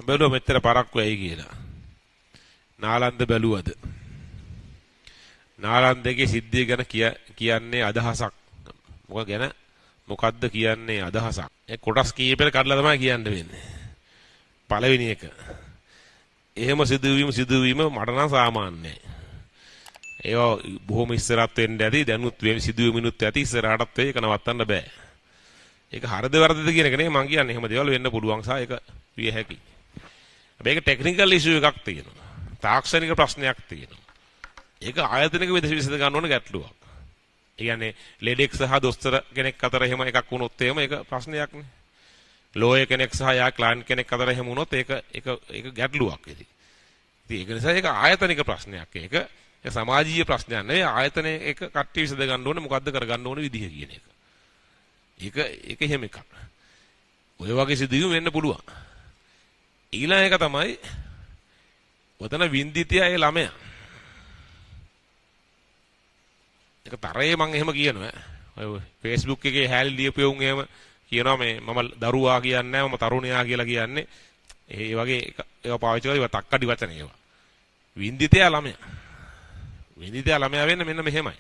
මම බැලුවා මෙච්චර පරක්කු ඇයි කියලා. නාලන්ද බැලුවද? නාලන්දගේ සිද්ධිය ගැන කියන්නේ අදහසක්. මොකක් ගැන? මොකද්ද කියන්නේ අදහසක්. ඒ කොටස් කීපයකට කඩලා තමයි කියන්න වෙන්නේ. පළවෙනි එක. එහෙම සිදුවීම සිදුවීම මට නම් සාමාන්‍යයි. ඒවා බොහොම ඉස්සරහත් වෙන්න ඇති, දැනුත් සිදුවීමිනුත් ඇති, ඉස්සරහටත් වෙයි, ඒක නවත්තන්න බෑ. ඒක හරිද වැරදිද කියන එක නෙවෙයි මං කියන්නේ. එහෙම දේවල් වෙන්න පුළුවන් සහ ඒක විය හැකි. හැබැයි ඒක ටෙක්නිකල් ඉෂුව එකක් තියෙනවා. තාක්ෂණික ප්‍රශ්නයක් තියෙනවා. ඒක ආයතනික විදිහට විසඳ ගන්න ඕන ගැටලුවක්. ඒ කියන්නේ ලෙඩෙක් සහ දොස්තර කෙනෙක් අතර එහෙම එකක් වුණොත් එහෙම ඒක ප්‍රශ්නයක් නේ. ලෝයර් කෙනෙක් සහ යා ක්ලයන්ට් කෙනෙක් අතර එහෙම වුණොත් ඒක ඒක ඒක ගැටලුවක් ඉතින්. ඉතින් ඒක නිසා ඒක ආයතනික ප්‍රශ්නයක්. ඒක ඒක සමාජීය ප්‍රශ්නයක් නෙවෙයි. ආයතනයේ ඒක කට්ටිය විසඳ ගන්න ඕනේ මොකද්ද කරගන්න ඕනේ විදිහ කියන එක. ඒක ඒක එහෙම එකක්. ඔය වගේ සිදුවීම් වෙන්න පුළුවන්. ඊළඟ එක තමයි ඔතන වින්දිතයා ඒ ළමයා. ඒක තරයේ මං එහෙම කියනවා. ඔය Facebook එකේ හැලි ලියපු උන් එහෙම කියනවා මේ මම දරුවා කියන්නේ නැහැ, මම තරුණයා කියලා කියන්නේ. ඒ වගේ ඒවා පාවිච්චි කරලා ඒවා තක්කඩි වචන ඒවා. වින්දිතයා ළමයා. වින්දිතයා ළමයා වෙන්න මෙන්න මෙහෙමයි.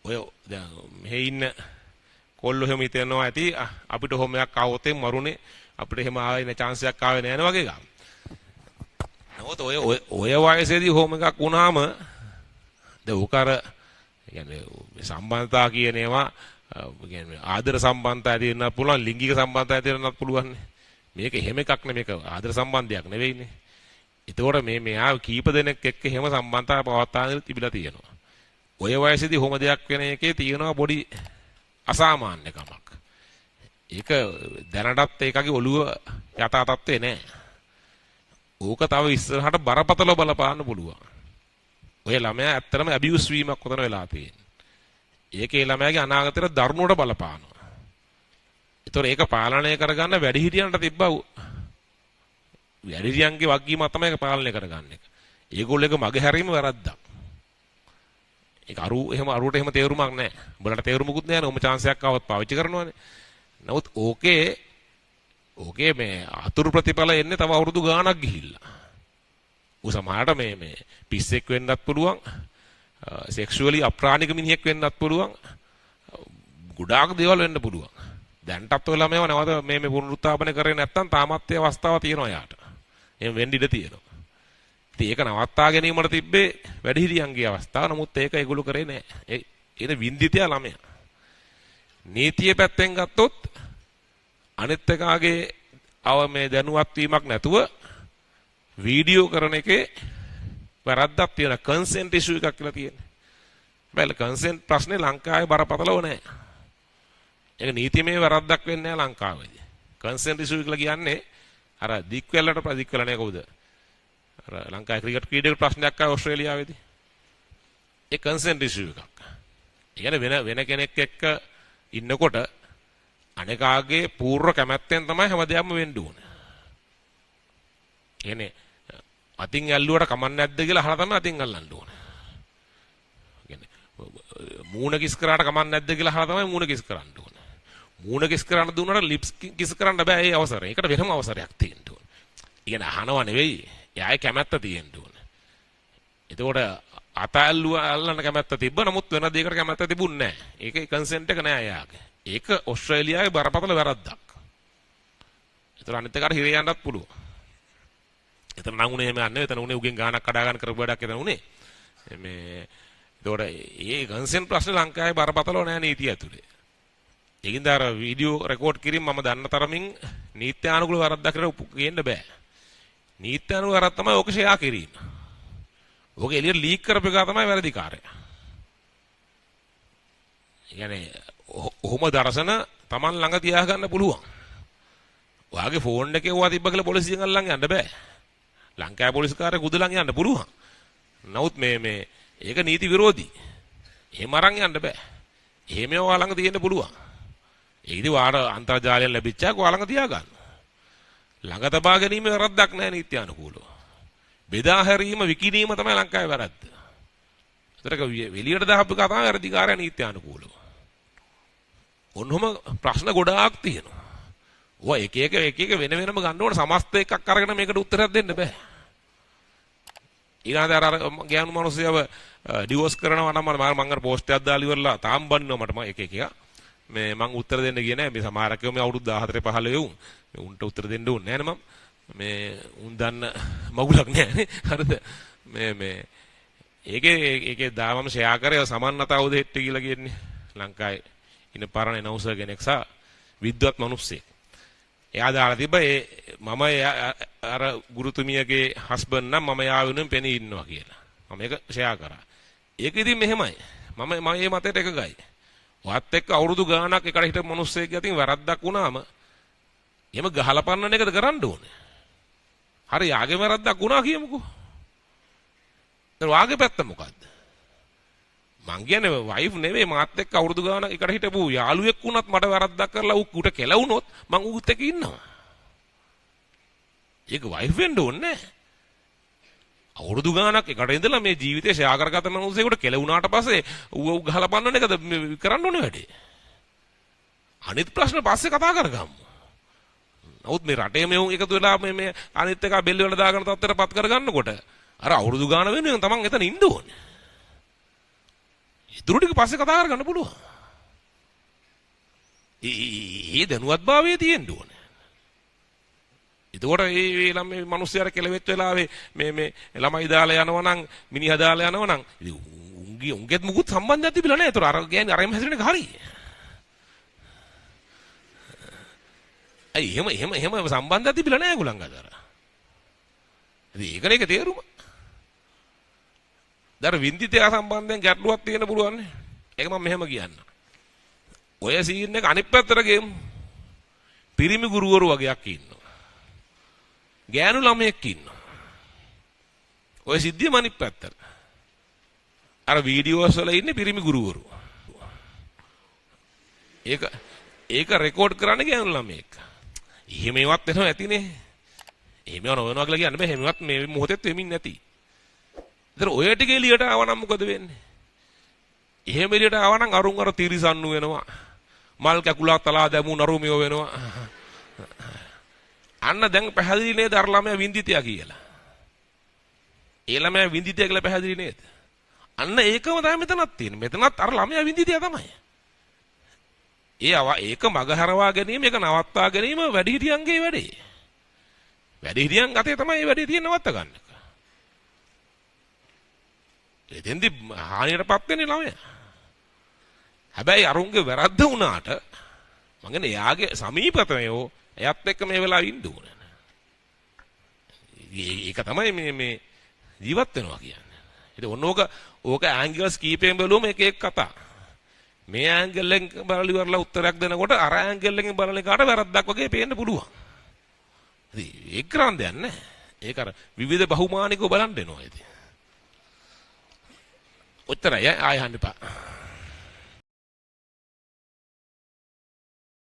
ඔය දැන් මෙහෙ ඉන්න කොල්ලෝ එහෙම හිතනවා ඇති අපිට ඔහොම එකක් ආවොත් එහෙම මරුනේ, අපිට එහෙම ආවේ නෑ, චාන්ස් එකක් ආවේ නෑ නේ වගේ එකක්. නමුත් ඔය ඔය වයසේදී ඔහොම එකක් වුණාම දැන් ඕක අර කියන්නේ සම්බන්ධතා කියන ඒවා කියන්නේ ආදර සම්බන්ධතා ඇති වෙන්නත් පුළුවන්, ලිංගික සම්බන්ධතා ඇති වෙන්නත් පුළුවන් නේ. මේක එහෙම එකක් නෙමෙයි, මේක ආදර සම්බන්ධයක් නෙවෙයිනේ. ඒතකොට මේ මෙහා කීප දෙනෙක් එක්ක එහෙම සම්බන්ධතා පවත්වාගෙන තිබිලා තියෙනවා. ඔය වයසේදී ඔහොම දෙයක් වෙන එකේ තියෙනවා පොඩි අසාමාන්‍යකමක්. ඒක දැනටත් ඒකගේ ඔළුව යථා තත්ත්වේ නෑ. ඕක තව ඉස්සරහට බරපතලව බලපාන්න පුළුවන්. ඔය ළමයා ඇත්තටම ඇබියුස් වීමක් උතන වෙලා තියෙන්නේ. ඒකේ ළමයාගේ අනාගතයට දරුණුවට බලපානවා. ඒතොර ඒක පාලනය කරගන්න වැඩිහිටියන්ට තිබ්බා වැඩිහිටියන්ගේ වගකීමක් තමයි ඒක පාලනය කරගන්න එක. ඒගොල්ලෝ ඒක මගහැරීම වැරද්දක්. ඒක අරු එහෙම අරුවට එහෙම තේරුමක් නැහැ. උඹලට තේරුමකුත් නැහැ නේ. ඔහොම චාන්ස් එකක් ආවොත් පාවිච්චි කරනවානේ. නමුත් ඕකේ ඕකේ මේ අතුරු ප්‍රතිඵල එන්නේ තව අවුරුදු ගාණක් ගිහිල්ලා. ඌ සමහරට මේ මේ පිස්සෙක් වෙන්නත් පුළුවන්, සෙක්ෂුවලි අප්‍රාණික මිනිහෙක් වෙන්නත් පුළුවන්, ගොඩාක් දේවල් වෙන්න පුළුවන්. දැන්ටත් ඔය ළමයාව නැවත මේ මේ පුනරුත්ථාපනය කරේ නැත්නම් තාමත් ඒ අවස්ථාව තියෙනවා යාට. එහෙම වෙන්න ඉඩ තියෙනවා. ඉතින් ඒක නවත්තා ගැනීමට තිබ්බේ වැඩිහිටියන්ගේ අවස්ථාව. නමුත් ඒක ඒගොල්ලෝ කරේ නෑ. ඒ ඒ වින්දිතයා ළමයා. නීතිය පැත්තෙන් ගත්තොත් අනිත් එකාගේ අව මේ දැනුවත් වීමක් නැතුව වීඩියෝ කරන එකේ වැරද්දක් තියෙනවා. කන්සෙන්ට් ඉෂුව එකක් කියලා තියෙන්නේ. හැබැයි කන්සෙන්ට් ප්‍රශ්නේ ලංකාවේ බරපතලව නෑ. ඒක නීතිමය වැරද්දක් වෙන්නේ නෑ ලංකාවේදී. කන්සෙන්ට් ඉෂුව කියලා කියන්නේ අර දික්වැල්ලට දික්වැල්ල නෑ කවුද? අර ලංකාවේ ක්‍රිකට් ක්‍රීඩක ප්‍රශ්නයක් ආවා ඕස්ට්‍රේලියාවේදී. ඒ කන්සෙන්ට් ඉෂුව එකක්. ඒ කියන්නේ වෙන වෙන කෙනෙක් එක්ක ඉන්නකොට අනේකාගේ පූර්ව කැමැත්තෙන් තමයි හැම දෙයක්ම වෙන්න ඕනේ. කියන්නේ අතින් ඇල්ලුවට කමක් නැද්ද කියලා අහලා තමයි අතින් අල්ලන්න ඕනේ. කියන්නේ මූණ කිස් කරාට කමක් නැද්ද කියලා අහලා තමයි මූණ කිස් කරන්න ඕනේ. මූණ කිස් කරන්න දුන්නාට ලිප්ස් කිස් කරන්න බෑ ඒ අවසරය. ඒකට වෙනම අවසරයක් තියෙන්න ඕනේ. ඒ කියන්නේ අහනවා නෙවෙයි, එයාගේ කැමැත්ත තියෙන්න ඕනේ. එතකොට අත ඇල්ලුවා අල්ලන්න කැමැත්ත තිබ්බ නමුත් වෙන දෙයකට කැමැත්ත තිබුණේ නෑ. ඒකේ කන්සෙන්ට් එක නෑ එයාගේ. ඒක ඕස්ට්‍රේලියාවේ බරපතල වැරද්දක්. ඒතර අනිත් එකාට හිරේ යන්නත් පුළුවන්. එතන නම් උනේ එහෙම යන්නේ. එතන උනේ උගෙන් ගාණක් කඩා ගන්න කරපු වැඩක් එතන උනේ. මේ එතකොට ඒ කන්සෙන්ට් ප්‍රශ්නේ ලංකාවේ බරපතලව නෑ නීතිය ඇතුලේ. ඒකින්ද අර වීඩියෝ රෙකෝඩ් කිරීම මම දන්න තරමින් නීත්‍යානුකූල වැරද්දක් කියලා කියන්න බෑ. නීත්‍යානුකූල වැරද්ද තමයි ඕක ෂෙයා කිරීම. ඕක එළියට ලීක් කරපු එක තමයි වැරදිකාරය. ඒ කියන්නේ ඔහොම දර්ශන Taman ළඟ තියාගන්න පුළුවන්. ඔයාගේ ෆෝන් එකේ ඕවා තිබ්බ කියලා පොලිසියෙන් අල්ලන් යන්න බෑ. ලංකාවේ පොලිස් කාර්යය කුදලන් යන්න පුළුවන්. නමුත් මේ මේ ඒක නීති විරෝධී. එහෙම අරන් යන්න බෑ. එහෙම ඔයා ළඟ තියෙන්න පුළුවන්. ඒක ඉතින් ඔයාට අන්තර්ජාලයෙන් ලැබිච්ච එක ඔයා ළඟ තියාගන්න. ළඟ තබා ගැනීම වැරද්දක් නෑ නීත්‍යානුකූලව. බෙදා හැරීම විකිණීම තමයි ලංකාවේ වැරද්ද. ඒතර එළියට දාපු එක තමයි වැරදිකාරයා නීත්‍යානුකූලව. ඔන්නෝම ප්‍රශ්න ගොඩාක් තියෙනවා. ඔය එක එක එක එක වෙන වෙනම ගන්න ඕන සමස්ත එකක් අරගෙන මේකට උත්තරයක් දෙන්න බෑ. ඊළඟට අර ගෑනු මිනිස්සයව ඩිවෝස් කරනවා නම් මම අර පෝස්ට් එකක් දාලා ඉවරලා තාම බන්නවා මට මම එක එක එක මේ මං උත්තර දෙන්න ගියේ නෑ. මේ සමහර අය මේ අවුරුදු 14 15 උන් මේ උන්ට උත්තර දෙන්න ඕනේ නෑනේ මම. මේ උන් දන්න මගුලක් නෑනේ. හරිද? මේ මේ ඒකේ ඒකේ දාමම ෂෙයා කරේ සමන්නතාවුද හෙට්ටි කියලා කියන්නේ. ලංකාවේ ඉන්න පරණ ඇනවුන්සර් කෙනෙක් සහ විද්වත් මිනිස්සෙක්. එයා දාලා තිබ්බ ඒ මම අර ගුරුතුමියගේ හස්බන්ඩ් නම් මම යා වෙනුවෙන් පෙනී ඉන්නවා කියලා. මම ඒක ෂෙයා කරා. ඒක ඉතින් මෙහෙමයි. මම මම මේ මතයට එකගයි. ඔයත් එක්ක අවුරුදු ගාණක් එකට හිටපු මිනිස්සෙක් අතින් වැරද්දක් වුණාම එහෙම ගහලා පන්නන එකද කරන්න ඕනේ. හරි යාගේ වැරද්දක් වුණා කියමුකෝ. දැන් වාගේ පැත්ත මොකද්ද? මං කියන්නේ වයිෆ් නෙවෙයි මාත් එක්ක අවුරුදු ගාණක් එකට හිටපු යාළුවෙක් වුණත් මට වැරද්දක් කරලා ඌ උට කෙලවුනොත් මං ඌත් එක්ක ඉන්නවා. ඒක වයිෆ් වෙන්න ඕනේ නෑ. අවුරුදු ගාණක් එකට ඉඳලා මේ ජීවිතේ ෂෙයා කරගත්ත මිනිස්සෙකුට කෙලවුණාට පස්සේ ඌ ඌ ගහලා පන්නන එකද කරන්න ඕනේ වැඩේ. අනිත් ප්‍රශ්න පස්සේ කතා කරගමු. නමුත් මේ රටේ මේ උන් එකතු වෙලා මේ මේ අනිත් එක බෙල්ල වල දාගෙන තත්ත්වයට පත් කරගන්නකොට අර අවුරුදු ගාණ වෙනුවෙන් තමන් එතන ඉන්න ඕනේ. ඉතුරු ටික පස්සේ කතා කරගන්න පුළුවන්. ඒ දැනුවත්භාවය තියෙන්න ඕනේ. එතකොට මේ මේ ළමයි මිනිස්සු අර කෙලවෙච්ච වෙලාවේ මේ මේ ළමයි දාලා යනවා නම් මිනිහා දාලා යනවා නම් ඉතින් උන්ගේ උන්ගෙත් මුකුත් සම්බන්ධයක් තිබිලා නැහැ. ඒතර අර ගෑණි අර එහෙම හැසිරෙන එක හරි. ඇයි එහෙම එහෙම එහෙම සම්බන්ධයක් තිබිලා නැහැ ඒගොල්ලන් අතර. ඉතින් ඒකනේ ඒක තේරුම. දැන් වින්දිතයා සම්බන්ධයෙන් ගැටලුවක් තියෙන්න පුළුවන් නේ. ඒක මම මෙහෙම කියන්න. ඔය සීන් එක අනිත් පැත්තට ගේමු. පිරිමි ගුරුවරු වගේක් ඉන්නවා. ගෑනු ළමයෙක් ඉන්නවා. ඔය සිද්ධියම අනිත් පැත්තට. අර වීඩියෝස් වල ඉන්නේ පිරිමි ගුරුවරු. ඒක ඒක රෙකෝඩ් කරන්නේ ගෑනු ළමයෙක්. එහෙම ඒවත් වෙනව ඇතිනේ. එහෙම ඒවා නොවෙනවා කියලා කියන්න බෑ. එහෙම ඒවත් මේ මොහොතේත් වෙමින් නැති. ඒතර ඔය ටික එළියට ආව නම් මොකද වෙන්නේ? එහෙම එළියට ආව නම් අරුන් අර තිරිසන්නු වෙනවා. මල් කැකුලක් තලා දැමු නරුමියෝ වෙනවා. අන්න දැන් පැහැදිලි නේද අර ළමයා වින්දිතයා කියලා? ඒ ළමයා වින්දිතයා කියලා පැහැදිලි නේද? අන්න ඒකම තමයි මෙතනත් තියෙන්නේ. මෙතනත් අර ළමයා වින්දිතයා තමයි. ඒ ඒක මගහරවා ගැනීම, ඒක නවත්වා ගැනීම වැඩිහිටියන්ගේ වැඩේ. වැඩිහිටියන් අතේ තමයි මේ වැඩේ තියෙන නවත්ත ගන්න එක. එතෙන්දි හානියටපත් වෙන්නේ ළමයා. හැබැයි අරුන්ගේ වැරද්ද වුණාට මං කියන්නේ එයාගේ සමීපතමයෝ එයත් එක්ක මේ වෙලාවේ ඉන්න ඕනේ. ඒක තමයි මේ මේ ජීවත් වෙනවා කියන්නේ. ඉතින් ඔන්න ඕක ඕක ඇන්ගල්ස් කීපයෙන් බැලුවම එක එක කතා. මේ ඇන්ගල් එකෙන් බලලා ඉවරලා උත්තරයක් දෙනකොට අර ඇන්ගල් එකෙන් බලන එකාට වැරද්දක් වගේ පේන්න පුළුවන්. ඉතින් ඒක කරන් දෙයක් නෑ. ඒක අර විවිධ බහුමානිකව බලන් දෙනවා ඉතින්. ඔච්චරයි ආය අහන්න එපා.